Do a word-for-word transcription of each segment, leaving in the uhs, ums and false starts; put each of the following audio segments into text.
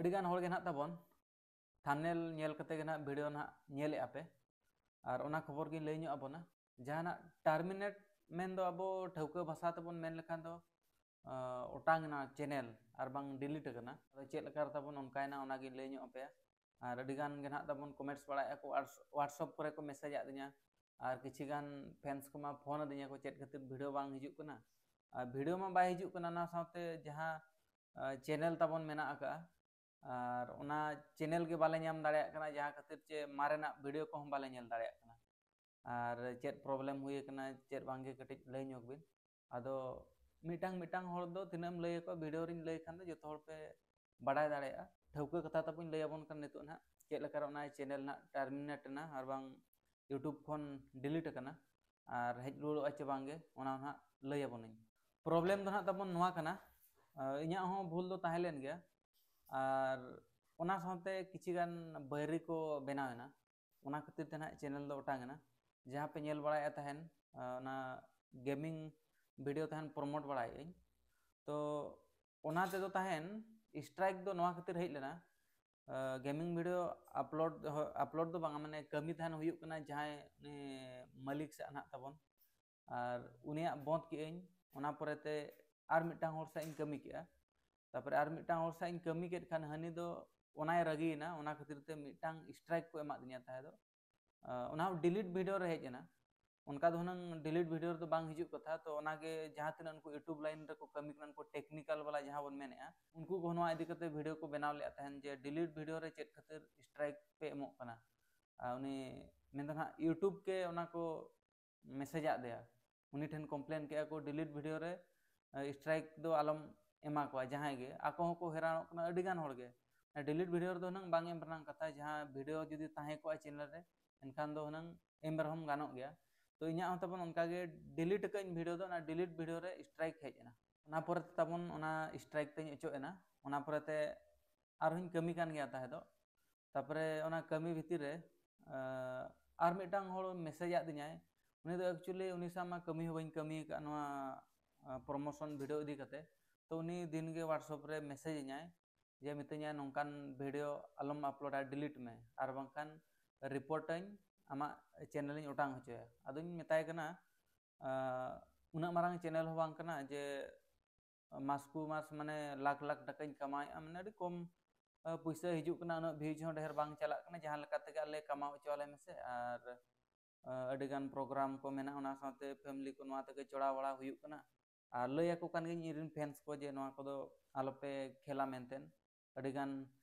ᱟᱹᱰᱤᱜᱟᱱ ᱦᱚᱲ ᱜᱮ ᱱᱟᱦᱟᱜ ᱛᱟᱵᱚᱱ ᱛᱷᱟᱢᱵᱽᱱᱮᱞ ᱧᱮᱞ ᱠᱟᱛᱮ ᱜᱮ ᱱᱟᱦᱟᱜ ᱵᱷᱤᱰᱤᱭᱳ ᱱᱟᱦᱟᱜ ᱧᱮᱞᱮᱫᱼᱟ ᱯᱮ᱾ ᱟᱨ ᱚᱱᱟ ᱠᱷᱚᱵᱚᱨ ᱜᱤᱧ ᱞᱟᱹᱭ ᱧᱚᱜ ᱟᱵᱚᱱᱟ᱾ ᱡᱟᱦᱟᱱᱟᱜ ᱴᱟᱨᱢᱤᱱᱮᱴ ᱢᱮᱱᱫᱚ ᱟᱵᱚ ᱴᱷᱟᱹᱣᱠᱟᱹ ᱵᱷᱟᱥᱟ ᱛᱮᱵᱚᱱ ᱢᱮᱱ ᱞᱮᱠᱷᱟᱱ ᱫᱚ ᱚᱴᱟᱝ ᱮᱱᱟ ᱪᱮᱱᱮᱞ ᱟᱨ ᱵᱟᱝ ᱰᱤᱞᱤᱴ ᱟᱠᱟᱱᱟ᱾ ᱟᱫᱚ ᱪᱮᱫ ᱞᱮᱠᱟ ᱨᱮ ᱛᱟᱵᱚᱱ ᱚᱱᱠᱟᱭᱮᱱᱟ, ᱚᱱᱟᱜᱤᱧ ᱞᱟᱹᱭ ᱧᱚᱜ ᱟᱯᱮᱭᱟ᱾ ᱟᱨ ᱟᱹᱰᱤ ᱜᱟᱱ ᱜᱮ ᱱᱟᱦᱟᱜ ᱛᱟᱵᱚᱱ ᱠᱚᱢᱮᱱᱴᱥ ᱵᱟᱲᱟᱭᱮᱫᱼᱟ ᱠᱚ, WhatsApp ᱠᱚᱨᱮ ᱠᱚ ᱢᱮᱥᱮᱡᱽ ᱟᱫᱤᱧᱟ᱾ ᱟᱨ ᱠᱤᱪᱷᱤ ᱜᱟᱱ ᱯᱷᱮᱱᱥ ᱠᱚᱢᱟ ᱯᱷᱳᱱ ᱟᱹᱫᱤᱧᱟ ᱠᱚ, ᱪᱮᱫ ᱠᱷᱟᱹᱛᱤᱨ ᱵᱷᱤᱰᱤᱭᱳ ᱵᱟᱝ ᱦᱤᱡᱩᱜ ᱠᱟᱱᱟ᱾ ᱟᱨ ᱵᱷᱤᱰᱤᱭᱳ ᱢᱟ ᱵᱟᱭ ᱦᱤᱡᱩᱜ ᱠᱟᱱᱟ, ᱚᱱᱟ ᱥᱟᱶᱛᱮ ᱡᱟᱦᱟᱸ ᱪᱮᱱᱮᱞ ᱛᱟᱵᱚᱱ ᱢᱮᱱᱟᱜ ᱟᱠᱟᱫᱼᱟ, ᱟᱨ ᱚᱱᱟ ᱪᱮᱱᱮᱞ ᱜᱮ ᱵᱟᱞᱮ ᱧᱟᱢ ᱫᱟᱲᱮᱭᱟᱜ ᱠᱟᱱᱟ, ᱡᱟᱦᱟᱸ ᱠᱷᱟᱹᱛᱤᱨ ᱪᱮ ᱢᱟᱨᱮᱱᱟᱜ ᱵᱷᱤᱰᱤᱭᱳ ᱠᱚᱦᱚᱸ ᱵᱟᱞᱮ ᱧᱮᱞ ᱫᱟᱲᱮᱭᱟᱜ ᱠᱟᱱᱟ᱾ ᱟᱨ ᱪᱮᱫ ᱯᱨᱚᱵᱞᱮᱢ ᱦᱩᱭ ᱟᱠᱟᱱᱟ, ᱪᱮᱫ ᱵᱟᱝᱜᱮ, ᱠᱟᱹᱴᱤᱡ ᱞᱟᱹᱭ ᱧᱚᱜ ᱵᱤᱱ᱾ ᱟᱫᱚ ᱢᱤᱫᱴᱟᱝ ᱢᱤᱫᱴᱟᱝ ᱦᱚᱲ ᱫᱚ ᱛᱤᱱᱟᱹᱜ ᱮᱢ ᱞᱟᱹᱭ ᱟᱠᱚᱣᱟ, ᱵᱷᱤᱰᱤᱭᱳ ᱨᱤᱧ ᱞᱟᱹᱭ ᱠᱷᱟᱱ ᱫᱚ ᱡᱚᱛᱚ ᱦᱚᱲ ᱯᱮ ᱵᱟᱲᱟᱭ ᱫᱟᱲᱮᱭᱟᱜᱼᱟ᱾ ᱴᱷᱟᱹᱣᱠᱟᱹ ᱠᱟᱛᱷᱟ ᱛᱟᱵᱚᱧ ᱞᱟᱹᱭ ᱟᱵᱚᱱ ᱠᱟᱱᱟ ᱱᱤᱛᱚᱜ ᱱᱟᱦᱟᱜ, ᱪᱮᱫ ᱞᱮᱠᱟᱨᱮ ᱚᱱᱟ ᱪᱮᱱᱮᱞ ᱱᱟᱦᱟᱜ ᱴᱟᱨᱢᱤᱱᱮᱴ ᱮᱱᱟ ᱟᱨ ᱵᱟᱝ YouTube ᱠᱷᱚᱱ ᱰᱤᱞᱤᱴ ᱟᱠᱟᱱᱟ ᱟᱨ ᱦᱮᱡ ᱨᱩᱣᱟᱹᱲᱚᱜᱼᱟ ᱪᱮ ᱵᱟᱝᱜᱮ, ᱚᱱᱟ ᱱᱟᱦᱟᱜ ᱞᱟᱹᱭ ᱟᱵᱚᱱᱟᱹᱧ᱾ ᱯᱨᱚᱵᱞᱮᱢ ᱫᱚ ᱱᱟᱦᱟᱜ ᱛᱟᱵᱚᱱ ᱱᱚᱣᱟ ᱠᱟᱱᱟ, ᱟᱸ, ᱤᱧᱟᱹᱜ ᱦᱚᱸ ᱵᱷᱩᱞ ᱫᱚ ᱛᱟᱦᱮᱸ ᱞᱮᱱ ᱜᱮᱭᱟ᱾ ᱟᱨ ᱚᱱᱟ ᱥᱟᱶᱛᱮ ᱠᱤᱪᱷᱤ ᱜᱟᱱ ᱵᱟᱹᱭᱨᱤ ᱠᱚ ᱵᱮᱱᱟᱣ ᱮᱱᱟ, ᱚᱱᱟ ᱠᱷᱟᱹᱛᱤᱨ ᱛᱮ ᱱᱟᱦᱟᱜ ᱪᱮᱱᱮᱞ ᱫᱚ ᱚᱴᱟᱝ ᱮᱱᱟ᱾ ᱡᱟᱦᱟᱸ ᱯᱮ ᱧᱮᱞ ᱵᱟᱲᱟᱭᱮᱫ ᱛᱟᱦᱮᱱ, ᱟᱸ, ᱚᱱᱟ ᱜᱮᱢᱤᱝ ᱵᱷᱤᱰᱤᱭᱳ ᱛᱟᱦᱮᱱ ᱯᱨᱚᱢᱳᱴ ᱵᱟᱲᱟᱭᱮᱫ ᱟᱹᱧ, ᱛᱚ ᱚᱱᱟ ᱛᱮᱫᱚ ᱛᱟᱦᱮᱱ ᱥᱴᱨᱟᱭᱤᱠ ᱫᱚ ᱱᱚᱣᱟ ᱠᱷᱟᱹᱛᱤᱨ ᱦᱮᱡ ᱞᱮᱱᱟ, ᱜᱮᱢᱤᱝ ᱵᱷᱤᱰᱤᱭᱳ ᱟᱯᱞᱳᱰ, ᱟᱯᱞᱳᱰ ᱫᱚ ᱵᱟᱝᱟ, ᱢᱟᱱᱮ ᱠᱟᱹᱢᱤ ᱛᱟᱦᱮᱱ ᱦᱩᱭᱩᱜ ᱠᱟᱱᱟ ᱡᱟᱦᱟᱸᱭ ᱩᱱᱤ ᱢᱟᱹᱞᱤᱠ ᱥᱟᱜ ᱱᱟᱦᱟᱜ ᱛᱟᱵᱚᱱ, ᱟᱨ ᱩᱱᱤᱭᱟᱜ ᱵᱚᱸᱫᱽ ᱠᱮᱜ ᱟᱹᱧ᱾ ᱚᱱᱟ ᱯᱚᱨᱮᱛᱮ ᱟᱨ ᱢᱤᱫᱴᱟᱝ ᱦᱚᱲ ᱥᱟᱜ ᱤᱧ ᱠᱟᱹᱢᱤ ᱠᱮᱜᱼᱟ᱾ ᱛᱟᱨᱯᱚᱨᱮ ᱟᱨ ᱢᱤᱫᱴᱟᱝ ᱦᱚᱲ ᱥᱟᱜ ᱤᱧ ᱠᱟᱹᱢᱤ ᱠᱮᱫ ᱠᱷᱟᱱ ᱦᱟᱹᱱᱤ ᱫᱚ ᱚᱱᱟᱭ ᱨᱟᱹᱜᱤᱭᱮᱱᱟ, ᱚᱱᱟ ᱠᱷᱟᱹᱛᱤᱨ ᱛᱮ ᱢᱤᱫᱴᱟᱝ ᱥᱴᱨᱟᱭᱤᱠ ᱠᱚ ᱮᱢᱟᱫᱤᱧᱟ ᱛᱟᱦᱮᱸ ᱫᱚ᱾ ᱟᱸ, ᱚᱱᱟ ᱦᱚᱸ ᱰᱤᱞᱤᱴ ᱵᱷᱤᱰᱤᱭᱳ ᱨᱮ ᱦᱮᱡ ᱮᱱᱟ᱾ ᱚᱱᱠᱟ ᱫᱚ ᱦᱩᱱᱟᱹᱝ ᱰᱤᱞᱤᱴ ᱵᱷᱤᱰᱤᱭᱳ ᱨᱮᱫᱚ ᱵᱟᱝ ᱦᱤᱡᱩᱜ ᱠᱟᱛᱷᱟ᱾ ᱛᱚ ᱚᱱᱟᱜᱮ ᱡᱟᱦᱟᱸ ᱛᱤᱱᱟᱹᱜ ᱩᱱᱠᱩ YouTube ᱞᱟᱭᱤᱱ ᱨᱮᱠᱚ ᱠᱟᱹᱢᱤ ᱠᱟᱱᱟ, ᱩᱱᱠᱩ ᱴᱮᱠᱱᱤᱠᱟᱞ ᱵᱟᱞᱟ ᱡᱟᱦᱟᱸ ᱵᱚᱱ ᱢᱮᱱᱮᱫᱼᱟ, ᱩᱱᱠᱩ ᱠᱚ ᱱᱚᱣᱟ ᱤᱫᱤ ᱠᱟᱛᱮ ᱵᱷᱤᱰᱤᱭᱳ ᱠᱚ ᱵᱮᱱᱟᱣ ᱞᱮᱫᱼᱟ ᱛᱟᱦᱮᱱ ᱡᱮ ᱰᱤᱞᱤᱴ ᱵᱷᱤᱰᱤᱭᱳ ᱨᱮ ᱪᱮᱫ ᱠᱷᱟᱹᱛᱤᱨ ᱥᱴᱨᱟᱭᱤᱠ ᱯᱮ ᱮᱢᱚᱜ ᱠᱟᱱᱟ᱾ ᱟᱨ ᱩᱱᱤ ᱢᱮᱱᱫᱟ ᱱᱟᱦᱟᱜ YouTube ᱜᱮ ᱚᱱᱟ ᱠᱚ ᱢᱮᱥᱮᱡᱽ ᱟᱫ ᱫᱮᱭᱟ, ᱩᱱᱤ ᱴᱷᱮᱱ ᱠᱚᱢᱯᱞᱮᱱ ᱠᱮᱜᱼᱟ ᱠᱚ, ᱰᱤᱞᱤᱴ ᱵᱷᱤᱰᱤᱭᱳ ᱨᱮ ᱥᱴᱨᱟᱭᱤᱠ ᱫᱚ ᱟᱞᱚᱢ ᱮᱢᱟ ᱠᱚᱣᱟ ᱡᱟᱦᱟᱸᱭ ᱜᱮ᱾ ᱟᱠᱚ ᱦᱚᱸᱠᱚ ᱦᱮᱨᱟᱱᱚᱜ ᱠᱟᱱᱟ ᱟᱹᱰᱤ ᱜᱟᱱ ᱦᱚᱲ ᱜᱮ᱾ ᱰᱤᱞᱤᱴ ᱵᱷᱤᱰᱤᱭᱳ ᱨᱮᱫᱚ ᱦᱩᱱᱟᱹᱝ ᱵᱟᱝ ᱮᱢ ᱨᱮᱱᱟᱜ ᱠᱟᱛᱷᱟ, ᱡᱟᱦᱟᱸ ᱵᱷᱤᱰᱤᱭᱳ ᱡᱩᱫᱤ ᱛᱟᱦᱮᱸ ᱠᱚᱜᱼᱟ ᱪᱮᱱᱮᱞ ᱨᱮ, ᱮᱱᱠᱷᱟᱱ ᱫᱚ ᱦᱩᱱᱟᱹᱝ ᱮᱢ ᱨᱮᱦᱚᱸᱢ ᱜᱟᱱᱚᱜ ᱜᱮᱭᱟ᱾ ᱛᱚ ᱤᱧᱟᱹᱜ ᱦᱚᱸ ᱛᱟᱵᱚᱱ ᱚᱱᱠᱟᱜᱮ ᱰᱤᱞᱤᱴ ᱟᱠᱟᱫ ᱟᱹᱧ ᱵᱷᱤᱰᱤᱭᱳ ᱫᱚ, ᱚᱱᱟ ᱰᱤᱞᱤᱴ ᱵᱷᱤᱰᱤᱭᱳ ᱨᱮ ᱥᱴᱨᱟᱭᱤᱠ ᱦᱮᱡ ᱮᱱᱟ᱾ ᱚᱱᱟ ᱯᱚᱨᱮ ᱛᱮ ᱛᱟᱵᱚᱱ ᱚᱱᱟ ᱥᱴᱨᱟᱭᱤᱠ ᱛᱮᱧ ᱚᱪᱚᱜ ᱮᱱᱟ᱾ ᱚᱱᱟ ᱯᱚᱨᱮᱛᱮ ᱟᱨᱦᱚᱸᱧ ᱠᱟᱹᱢᱤ ᱠᱟᱱ ᱜᱮᱭᱟ ᱛᱟᱦᱮᱸ ᱫᱚ᱾ ᱛᱟᱨᱯᱚᱨᱮ ᱚᱱᱟ ᱠᱟᱹᱢᱤ ᱵᱷᱤᱛᱤᱨ ᱨᱮ, ᱟᱸ, ᱟᱨ ᱢᱤᱫᱴᱟᱝ ᱦᱚᱲ ᱢᱮᱥᱮᱡᱽ ᱟᱫᱤᱧᱟᱭ᱾ ᱩᱱᱤ ᱫᱚ actually ᱩᱱᱤ ᱥᱟᱶ ᱢᱟ ᱠᱟᱹᱢᱤ ᱦᱚᱸ ᱵᱟᱹᱧ ᱠᱟᱹᱢᱤ ᱟᱠᱟᱫᱼᱟ ᱱᱚᱣᱟ, ᱟᱸ, ᱯᱨᱚᱢᱳᱥᱚᱱ ᱵᱷᱤᱰᱤᱭᱳ ᱤᱫᱤ ᱠᱟᱛᱮ᱾ ᱛᱚ ᱩᱱᱤ ᱫᱤᱱ ᱜᱮ WhatsApp ᱨᱮ ᱢᱮᱥᱮᱡᱽ ᱤᱧᱟᱭ᱾ ᱡᱮ ᱢᱤᱛᱟᱹᱧᱟ ᱱᱚᱝᱠᱟᱱ ᱵᱷᱤᱰᱤᱭᱳ ᱟᱞᱚᱢ ᱟᱯᱞᱳᱰᱟ, ᱰᱤᱞᱤᱴ ᱢᱮ, ᱟᱨ ᱵᱟᱝᱠᱷᱟᱱ ᱨᱤᱯᱳᱨᱴᱟᱹᱧ, ᱟᱢᱟᱜ ᱪᱮᱱᱮᱞᱤᱧ ᱚᱴᱟᱝ ᱦᱚᱪᱚᱭᱟ᱾ ᱟᱫᱚᱧ ᱢᱮᱛᱟᱭ ᱠᱟᱱᱟ, ᱟᱸ, ᱩᱱᱟᱹᱜ ᱢᱟᱨᱟᱝ ᱪᱮᱱᱮᱞ ᱦᱚᱸ ᱵᱟᱝ ᱠᱟᱱᱟ ᱡᱮ ᱢᱟᱥ ᱠᱩ ᱢᱟᱥ ᱢᱟᱱᱮ ᱞᱟᱠᱷ ᱞᱟᱠᱷ ᱴᱟᱠᱟᱧ ᱠᱟᱢᱟᱣᱮᱫᱼᱟ, ᱢᱟᱱᱮ ᱟᱹᱰᱤ ᱠᱚᱢ, ᱟᱸ, ᱯᱩᱭᱥᱟᱹ ᱦᱤᱡᱩᱜ ᱠᱟᱱᱟ, ᱩᱱᱟᱹᱜ ᱵᱷᱤᱭᱩᱡᱽ ᱦᱚᱸ ᱰᱷᱮᱨ ᱵᱟᱝ ᱪᱟᱞᱟᱜ ᱠᱟᱱᱟ, ᱡᱟᱦᱟᱸ ᱞᱮᱠᱟ ᱛᱮᱜᱮ ᱟᱞᱮ ᱠᱟᱢᱟᱣ ᱦᱚᱪᱚ ᱟᱞᱮ ᱢᱮᱥᱮ᱾ ᱟᱨ, ᱟᱸ, ᱟᱹᱰᱤᱜᱟᱱ ᱯᱨᱳᱜᱨᱟᱢ ᱠᱚ ᱢᱮᱱᱟᱜᱼᱟ, ᱚᱱᱟ ᱥᱟᱶᱛᱮ ᱯᱷᱮᱢᱤᱞᱤ ᱠᱚ ᱱᱚᱣᱟ ᱛᱮᱜᱮ ᱪᱚᱲᱟᱣ ᱵᱟᱲᱟ ᱦᱩᱭᱩᱜ ᱠᱟᱱᱟ᱾ ᱟᱨ ᱞᱟᱹᱭ ᱟᱠᱚ ᱠᱟᱱ ᱜᱤᱭᱟᱹᱧ ᱤᱧᱨᱮᱱ ᱯᱷᱮᱱᱥ ᱠᱚ ᱡᱮ ᱱᱚᱣᱟ ᱠᱚᱫᱚ ᱟᱞᱚᱯᱮ ᱠᱷᱮᱞᱟ ᱢᱮᱱᱛᱮ᱾ ᱟᱹᱰᱤᱜᱟᱱ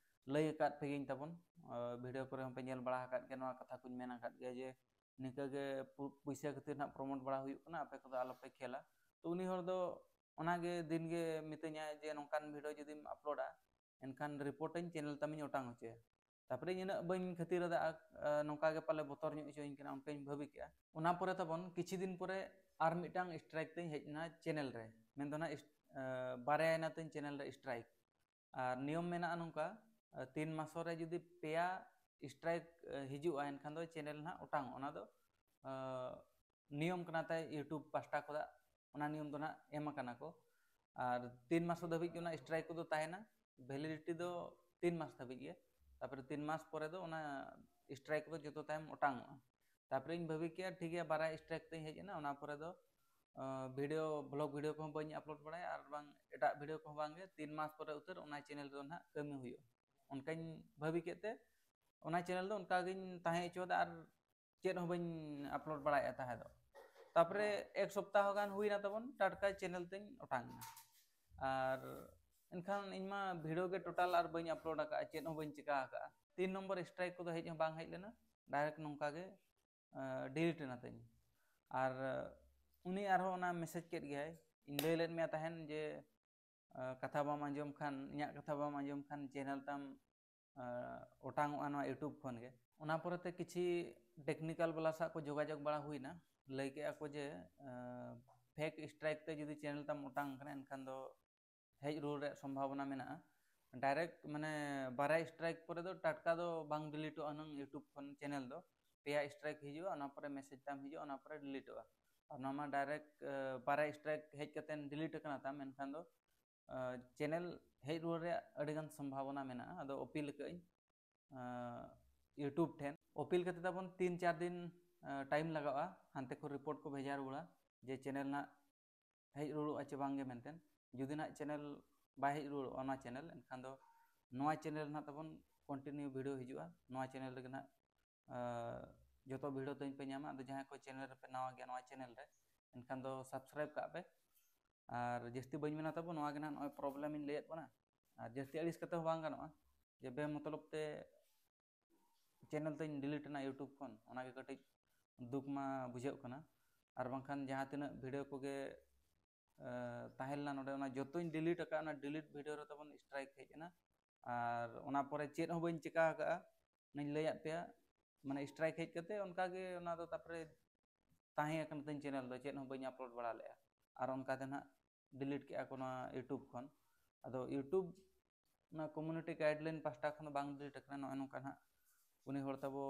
ᱞᱟᱹᱭ ᱟᱠᱟᱫ ᱯᱮᱜᱮᱧ ᱛᱟᱵᱚᱱ, ᱟᱸ, ᱵᱷᱤᱰᱤᱭᱳ ᱠᱚᱨᱮ ᱦᱚᱸᱯᱮ ᱧᱮᱞ ᱵᱟᱲᱟ ᱟᱠᱟᱫ ᱜᱮᱭᱟ, ᱱᱚᱣᱟ ᱠᱟᱛᱷᱟ ᱠᱚᱧ ᱢᱮᱱ ᱟᱠᱟᱫ ᱜᱮᱭᱟ ᱡᱮ ᱱᱤᱝᱠᱟᱹ ᱜᱮ ᱯᱩ-, ᱯᱩᱭᱥᱟᱹ ᱠᱷᱟᱹᱛᱤᱨ ᱱᱟᱦᱟᱜ ᱯᱨᱚᱢᱳᱴ ᱵᱟᱲᱟ ᱦᱩᱭᱩᱜ ᱠᱟᱱᱟ, ᱟᱯᱮ ᱠᱚᱫᱚ ᱟᱞᱚᱯᱮ ᱠᱷᱮᱞᱟ᱾ ᱛᱚ ᱩᱱᱤ ᱦᱚᱲ ᱫᱚ ᱚᱱᱟᱜᱮ ᱫᱤᱱᱜᱮ ᱢᱤᱛᱟᱹᱧᱟᱭ ᱡᱮ ᱱᱚᱝᱠᱟᱱ ᱵᱷᱤᱰᱤᱭᱳ ᱡᱩᱫᱤᱢ ᱟᱯᱞᱳᱰᱟ, ᱮᱱᱠᱷᱟᱱ ᱨᱤᱯᱳᱨᱴᱟᱹᱧ, ᱪᱮᱱᱮᱞ ᱛᱟᱢᱤᱧ ᱚᱴᱟᱝ ᱦᱚᱪᱚᱭᱟ᱾ ᱛᱟᱨᱯᱚᱨᱮ ᱤᱧ ᱩᱱᱟᱹᱜ ᱵᱟᱹᱧ ᱠᱷᱟᱹᱛᱤᱨ ᱟᱫᱟ, ᱟᱨ, ᱟᱸ, ᱱᱚᱝᱠᱟ ᱜᱮ ᱯᱟᱞᱮ ᱵᱚᱛᱚᱨ ᱧᱚᱜ ᱦᱚᱪᱚᱧ ᱠᱟᱱᱟ, ᱚᱱᱠᱟᱧ ᱵᱷᱟᱹᱵᱤ ᱠᱮᱜᱼᱟ᱾ ᱚᱱᱟ ᱯᱚᱨᱮ ᱛᱟᱵᱚᱱ ᱠᱤᱪᱷᱩ ᱫᱤᱱ ᱯᱚᱨᱮ ᱟᱨ ᱢᱤᱫᱴᱟᱝ ᱥᱴᱨᱟᱭᱤᱠ ᱛᱤᱧ ᱦᱮᱡ ᱮᱱᱟ ᱪᱮᱱᱮᱞ ᱨᱮ, ᱢᱮᱱᱫᱚ ᱱᱟᱜ ᱤᱥ-, ᱟᱸ, ᱵᱟᱨᱭᱟᱭᱮᱱᱟ ᱛᱤᱧ ᱪᱮᱱᱮᱞ ᱨᱮ ᱥᱴᱨᱟᱭᱤᱠ᱾ ᱟᱨ ᱱᱤᱭᱚᱢ ᱢᱮᱱᱟᱜᱼᱟ ᱱᱚᱝᱠᱟ, ᱟᱸ, ᱛᱤᱱ ᱢᱟᱥᱚ ᱨᱮ ᱡᱩᱫᱤ ᱯᱮᱭᱟ ᱥᱴᱨᱟᱭᱤᱠ, ᱟᱸ, ᱦᱤᱡᱩᱜᱼᱟ, ᱮᱱᱠᱷᱟᱱ ᱫᱚ ᱪᱮᱱᱮᱞ ᱱᱟᱦᱟᱜ ᱚᱴᱟᱝᱚᱜᱼᱟ᱾ ᱚᱱᱟ ᱫᱚ, ᱟᱸ, ᱱᱤᱭᱚᱢ ᱠᱟᱱᱟ ᱛᱟᱭ YouTube ᱯᱟᱦᱴᱟ ᱠᱷᱚᱱᱟᱜ, ᱚᱱᱟ ᱱᱤᱭᱚᱢ ᱫᱚ ᱱᱟᱦᱟᱜ ᱮᱢ ᱟᱠᱟᱱᱟ ᱠᱚ᱾ ᱟᱨ ᱛᱤᱱ ᱢᱟᱥ ᱫᱷᱟᱹᱵᱤᱡ ᱜᱮ ᱚᱱᱟ ᱥᱴᱨᱟᱭᱤᱠ ᱠᱚᱫᱚ ᱛᱟᱦᱮᱱᱟ, ᱵᱷᱮᱞᱤᱰᱤᱴᱤ ᱫᱚ ᱛᱤᱱ ᱢᱟᱥ ᱫᱷᱟᱹᱵᱤᱡ ᱜᱮ᱾ ᱛᱟᱨᱯᱚᱨᱮ ᱛᱤᱱ ᱢᱟᱥ ᱯᱚᱨᱮ ᱫᱚ ᱚᱱᱟ ᱥᱴᱨᱟᱭᱤᱠ ᱠᱚᱫᱚ ᱡᱚᱛᱚ ᱛᱟᱭᱚᱢ ᱚᱴᱟᱝᱚᱜᱼᱟ᱾ ᱛᱟᱨᱯᱚᱨᱮᱧ ᱵᱷᱟᱹᱵᱤ ᱠᱮᱜᱼᱟ, ᱴᱷᱤᱠ ᱜᱮᱭᱟ, ᱵᱟᱨᱭᱟ ᱥᱴᱨᱟᱭᱤᱠ ᱛᱤᱧ ᱦᱮᱡ ᱮᱱᱟ, ᱚᱱᱟ ᱯᱚᱨᱮ ᱫᱚ, ᱟᱸ, ᱵᱷᱤᱰᱤᱭᱳ, ᱵᱷᱞᱚᱜ ᱵᱷᱤᱰᱤᱭᱳ ᱠᱚᱦᱚᱸ ᱵᱟᱹᱧ ᱟᱯᱞᱳᱰ ᱵᱟᱲᱟᱭᱟ, ᱟᱨ ᱵᱟᱝ ᱮᱴᱟᱜ ᱵᱷᱤᱰᱤᱭᱳ ᱠᱚᱦᱚᱸ ᱵᱟᱝ ᱜᱮ᱾ ᱛᱤᱱ ᱢᱟᱥ ᱯᱚᱨᱮ ᱩᱛᱟᱹᱨ ᱚᱱᱟ ᱪᱮᱱᱮᱞ ᱨᱮᱫᱚ ᱱᱟᱦᱟᱜ ᱠᱟᱹᱢᱤ ᱦᱩᱭᱩᱜᱼᱟ, ᱚᱱᱠᱟᱧ ᱵᱷᱟᱹᱵᱤ ᱠᱮᱫ ᱛᱮ ᱚᱱᱟ ᱪᱮᱱᱮᱞ ᱫᱚ ᱚᱱᱠᱟ ᱜᱤᱧ ᱛᱟᱦᱮᱸ ᱦᱚᱪᱚᱣᱟᱫᱟ, ᱟᱨ ᱪᱮᱫ ᱦᱚᱸ ᱵᱟᱹᱧ ᱟᱯᱞᱳᱰ ᱵᱟᱲᱟᱭᱮᱫᱼᱟ ᱛᱟᱦᱮᱸ ᱫᱚ᱾ ᱛᱟᱨᱯᱚᱨᱮ ᱮᱠ ᱥᱚᱯᱛᱟᱦᱚ ᱜᱟᱱ ᱦᱩᱭᱱᱟ ᱛᱟᱵᱚᱱ, ᱴᱟᱴᱠᱟ ᱪᱮᱱᱮᱞ ᱛᱤᱧ ᱚᱴᱟᱝ ᱮᱱᱟ᱾ ᱟᱨ ᱮᱱᱠᱷᱟᱱ ᱤᱧ ᱢᱟ ᱵᱷᱤᱰᱤᱭᱳ ᱜᱮ ᱴᱳᱴᱟᱞ ᱟᱨ ᱵᱟᱹᱧ ᱟᱯᱞᱳᱰ ᱟᱠᱟᱫᱼᱟ, ᱪᱮᱫ ᱦᱚᱸ ᱵᱟᱹᱧ ᱪᱤᱠᱟ ᱟᱠᱟᱫᱼᱟ᱾ ᱛᱤᱱ ᱱᱚᱢᱵᱚᱨ ᱥᱴᱨᱟᱭᱤᱠ ᱠᱚᱫᱚ ᱦᱮᱡ ᱦᱚᱸ ᱵᱟᱝ ᱦᱮᱡ ᱞᱮᱱᱟ, ᱰᱟᱭᱨᱮᱠᱴ ᱱᱚᱝᱠᱟ ᱜᱮ, ᱟᱸ, ᱰᱤᱞᱤᱴ ᱮᱱᱟ ᱛᱤᱧ᱾ ᱟᱨ, ᱟᱸ, ᱩᱱᱤ ᱟᱨᱦᱚᱸ ᱚᱱᱟ ᱢᱮᱥᱮᱡᱽ ᱠᱮᱫ ᱜᱮᱭᱟᱭ, ᱤᱧ ᱞᱟᱹᱭ ᱞᱮᱫ ᱢᱮᱭᱟ ᱛᱟᱦᱮᱱ ᱡᱮ, ᱟᱸ, ᱠᱟᱛᱷᱟ ᱵᱟᱢ ᱟᱸᱡᱚᱢ ᱠᱷᱟᱱ, ᱤᱧᱟᱹᱜ ᱠᱟᱛᱷᱟ ᱵᱟᱢ ᱟᱸᱡᱚᱢ ᱠᱷᱟᱱ ᱪᱮᱱᱮᱞ ᱛᱟᱢ, ᱟᱸ, ᱚᱴᱟᱝᱚᱜᱼᱟ ᱱᱚᱣᱟ YouTube ᱠᱷᱚᱱ ᱜᱮ᱾ ᱚᱱᱟ ᱯᱚᱨᱮᱛᱮ ᱠᱤᱪᱷᱤ ᱴᱮᱠᱱᱤᱠᱟᱞ ᱵᱟᱞᱟ ᱥᱟᱶ ᱠᱚ ᱡᱳᱜᱟᱡᱳᱜᱽ ᱵᱟᱲᱟ ᱦᱩᱭᱱᱟ, ᱞᱟᱹᱭ ᱠᱮᱜᱼᱟ ᱠᱚ ᱡᱮ, ᱟᱸ, ᱯᱷᱮᱠ ᱥᱴᱨᱟᱭᱤᱠ ᱛᱮ ᱡᱩᱫᱤ ᱪᱮᱱᱮᱞ ᱛᱟᱢ ᱚᱴᱟᱝ ᱠᱟᱱᱟ, ᱮᱱᱠᱷᱟᱱ ᱫᱚ ᱦᱮᱡ ᱨᱩᱣᱟᱹᱲ ᱨᱮᱭᱟᱜ ᱥᱚᱢᱵᱷᱟᱵᱚᱱᱟ ᱢᱮᱱᱟᱜᱼᱟ᱾ ᱰᱟᱭᱨᱮᱠᱴ ᱢᱟᱱᱮ ᱵᱟᱨᱭᱟ ᱥᱴᱨᱟᱭᱤᱠ ᱯᱚᱨᱮ ᱫᱚ ᱴᱟᱴᱠᱟ ᱫᱚ ᱵᱟᱝ ᱰᱤᱞᱤᱴᱚᱜᱼᱟ ᱦᱩᱱᱟᱹᱝ YouTube ᱠᱷᱚᱱ ᱪᱮᱱᱮᱞ ᱫᱚ᱾ ᱯᱮᱭᱟ ᱥᱴᱨᱟᱭᱤᱠ ᱦᱤᱡᱩᱜᱼᱟ, ᱚᱱᱟ ᱯᱚᱨᱮ ᱢᱮᱥᱮᱡᱽ ᱛᱟᱢ ᱦᱤᱡᱩᱜᱼᱟ, ᱚᱱᱟ ᱯᱚᱨᱮ ᱰᱤᱞᱤᱴᱚᱜᱼᱟ᱾ ᱟᱨ ᱱᱚᱣᱟ ᱢᱟ ᱰᱟᱭᱨᱮᱠᱴ, ᱟᱸ, ᱵᱟᱨᱭᱟ ᱥᱴᱨᱟᱭᱤᱠ ᱦᱮᱡ ᱠᱟᱛᱮ ᱰᱤᱞᱤᱴ ᱟᱠᱟᱱᱟ ᱛᱟᱢ, ᱮᱱᱠᱷᱟᱱ ᱫᱚ ᱪᱮᱱᱮᱞ ᱦᱮᱡ ᱨᱩᱣᱟᱹᱲ ᱨᱮᱭᱟᱜ ᱟᱹᱰᱤᱜᱟᱱ ᱥᱚᱢᱵᱷᱟᱵᱚᱱᱟ ᱢᱮᱱᱟᱜᱼᱟ᱾ ᱟᱫᱚ ᱟᱹᱯᱤᱞ ᱟᱠᱟᱫ ᱟᱹᱧ YouTube ᱴᱷᱮᱱ᱾ ᱟᱹᱯᱤᱞ ᱠᱟᱛᱮ ᱛᱟᱵᱚᱱ ᱛᱤᱱ ᱪᱟᱨ ᱫᱤᱱ ᱴᱟᱭᱤᱢ ᱞᱟᱜᱟᱜᱼᱟ ᱦᱟᱱᱛᱮ ᱠᱷᱚᱱ ᱨᱤᱯᱳᱨᱴ ᱠᱚ ᱵᱷᱮᱡᱟ ᱨᱩᱣᱟᱹᱲᱟ ᱡᱮ ᱪᱮᱱᱮᱞ ᱱᱟᱜ ᱦᱮᱡ ᱨᱩᱣᱟᱹᱲᱚᱜᱼᱟ ᱪᱮ ᱵᱟᱝ ᱜᱮ ᱢᱮᱱᱛᱮ᱾ ᱡᱩᱫᱤ ᱱᱟᱜ ᱪᱮᱱᱮᱞ ᱵᱟᱭ ᱦᱮᱡ ᱨᱩᱣᱟᱹᱲᱚᱜᱼᱟ ᱚᱱᱟ ᱪᱮᱱᱮᱞ, ᱮᱱᱠᱷᱟᱱ ᱫᱚ ᱱᱚᱣᱟ ᱪᱮᱱᱮᱞ ᱱᱟᱜ ᱛᱟᱵᱚᱱ ᱠᱚᱱᱴᱤᱱᱤᱭᱩ ᱵᱷᱤᱰᱤᱭᱳ ᱦᱤᱡᱩᱜᱼᱟ᱾ ᱱᱚᱣᱟ ᱪᱮᱱᱮᱞ ᱨᱮᱜᱮ ᱱᱟᱜ ᱡᱚᱛᱚ ᱵᱷᱤᱰᱤᱭᱳ ᱛᱟᱹᱧ ᱯᱮ ᱧᱟᱢᱟ᱾ ᱟᱫᱚ ᱡᱟᱦᱟᱸᱭ ᱠᱚ ᱪᱮᱱᱮᱞ ᱨᱮᱯᱮ ᱱᱟᱣᱟ ᱜᱮᱭᱟ ᱱᱚᱣᱟ ᱪᱮᱱᱮᱞ ᱨᱮ, ᱮᱱᱠᱷᱟᱱ ᱫᱚ ᱥᱟᱵᱥᱠᱨᱟᱭᱤᱵ ᱠᱟᱜ ᱯᱮ᱾ ᱟᱨ ᱡᱟᱹᱥᱛᱤ ᱵᱟᱹᱧ ᱢᱮᱱᱟ ᱛᱟᱵᱚ, ᱱᱚᱣᱟ ᱜᱮ ᱱᱟᱜ ᱱᱚᱜᱼᱚᱭ ᱯᱨᱚᱵᱞᱮᱢ ᱤᱧ ᱞᱟᱹᱭᱟᱫ ᱵᱚᱱᱟ᱾ ᱟᱨ ᱡᱟᱹᱥᱛᱤ ᱟᱹᱲᱤᱥ ᱠᱟᱛᱮ ᱦᱚᱸ ᱵᱟᱝ ᱜᱟᱱᱚᱜᱼᱟ ᱡᱮ ᱵᱮᱢᱚᱛᱞᱚᱵ ᱛᱮ ᱪᱮᱱᱮᱞ ᱛᱤᱧ ᱰᱤᱞᱤᱴ ᱮᱱᱟ YouTube ᱠᱷᱚᱱ, ᱚᱱᱟ ᱜᱮ ᱠᱟᱹᱴᱤᱡ ᱫᱩᱠ ᱢᱟ ᱵᱩᱡᱷᱟᱹᱜ ᱠᱟᱱᱟ᱾ ᱟᱨ ᱵᱟᱝᱠᱷᱟᱱ ᱡᱟᱦᱟᱸ ᱛᱤᱱᱟᱹᱜ ᱵᱷᱤᱰᱤᱭᱳ ᱠᱚᱜᱮ ᱛᱟᱦᱮᱸ ᱞᱮᱱᱟ ᱱᱚᱰᱮ, ᱚᱱᱟ ᱡᱚᱛᱚᱧ ᱰᱤᱞᱤᱴ ᱟᱠᱟᱫᱼᱟ᱾ ᱚᱱᱟ ᱰᱤᱞᱤᱴ ᱵᱷᱤᱰᱤᱭᱳ ᱨᱮ ᱛᱟᱵᱚᱱ ᱥᱴᱨᱟᱭᱤᱠ ᱦᱮᱡ ᱮᱱᱟ᱾ ᱟᱨ ᱚᱱᱟ ᱯᱚᱨᱮ ᱪᱮᱫ ᱦᱚᱸ ᱵᱟᱹᱧ ᱪᱤᱠᱟ ᱟᱠᱟᱫᱼᱟ, ᱚᱱᱟᱧ ᱞᱟᱹᱭᱟᱫ ᱯᱮᱭᱟ᱾ ᱢᱟᱱᱮ ᱥᱴᱨᱟᱭᱤᱠ ᱦᱮᱡ ᱠᱟᱛᱮ ᱚᱱᱠᱟᱜᱮ ᱚᱱᱟ ᱫᱚ ᱛᱟᱨᱯᱚᱨᱮ ᱛᱟᱦᱮᱸ ᱟᱠᱟᱱ ᱛᱤᱧ ᱪᱮᱱᱮᱞ ᱫᱚ, ᱪᱮᱫ ᱦᱚᱸ ᱵᱟᱹᱧ ᱟᱯᱞᱳᱰ ᱵᱟᱲᱟ ᱞᱮᱫᱼᱟ᱾ ᱟᱨ ᱚᱱᱠᱟ ᱛᱮ ᱱᱟᱦᱟᱜ ᱰᱤᱞᱤᱴ ᱠᱮᱫᱼᱟ ᱠᱚ ᱱᱚᱣᱟ YouTube ᱠᱷᱚᱱ᱾ ᱟᱫᱚ YouTube ᱚᱱᱟ ᱠᱚᱢᱤᱭᱩᱱᱤᱴᱤ ᱜᱟᱭᱤᱰᱞᱟᱭᱤᱱ ᱯᱟᱦᱴᱟ ᱠᱷᱚᱱ ᱫᱚ ᱵᱟᱝ ᱰᱤᱞᱤᱴ ᱟᱠᱟᱱᱟ᱾ ᱱᱚᱜᱼᱚᱭ ᱱᱚᱝᱠᱟ ᱱᱟᱦᱟᱜ ᱩᱱᱤ ᱦᱚᱲ ᱛᱟᱵᱚ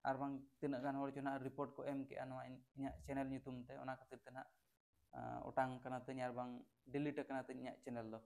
ᱟᱨ ᱵᱟᱝ ᱛᱤᱱᱟᱹᱜ ᱜᱟᱱ ᱦᱚᱲ ᱪᱚ ᱱᱟᱦᱟᱜ ᱨᱤᱯᱳᱨᱴ ᱠᱚ ᱮᱢ ᱠᱮᱜᱼᱟ ᱱᱚᱣᱟ ᱤᱧ-, ᱤᱧᱟᱹᱜ ᱪᱮᱱᱮᱞ ᱧᱩᱛᱩᱢ ᱛᱮ᱾ ᱚᱱᱟ ᱠᱷᱟᱹᱛᱤᱨ ᱛᱮ ᱱᱟᱦᱟᱜ ᱚᱴᱟᱝ ᱠᱟᱱᱟ ᱛᱤᱧ ᱟᱨ ᱵᱟᱝ ᱰᱤᱞᱤᱴ ᱟᱠᱟᱱᱟ ᱛᱤᱧ ᱤᱧᱟᱹᱜ ᱪᱮᱱᱮᱞ ᱫᱚ᱾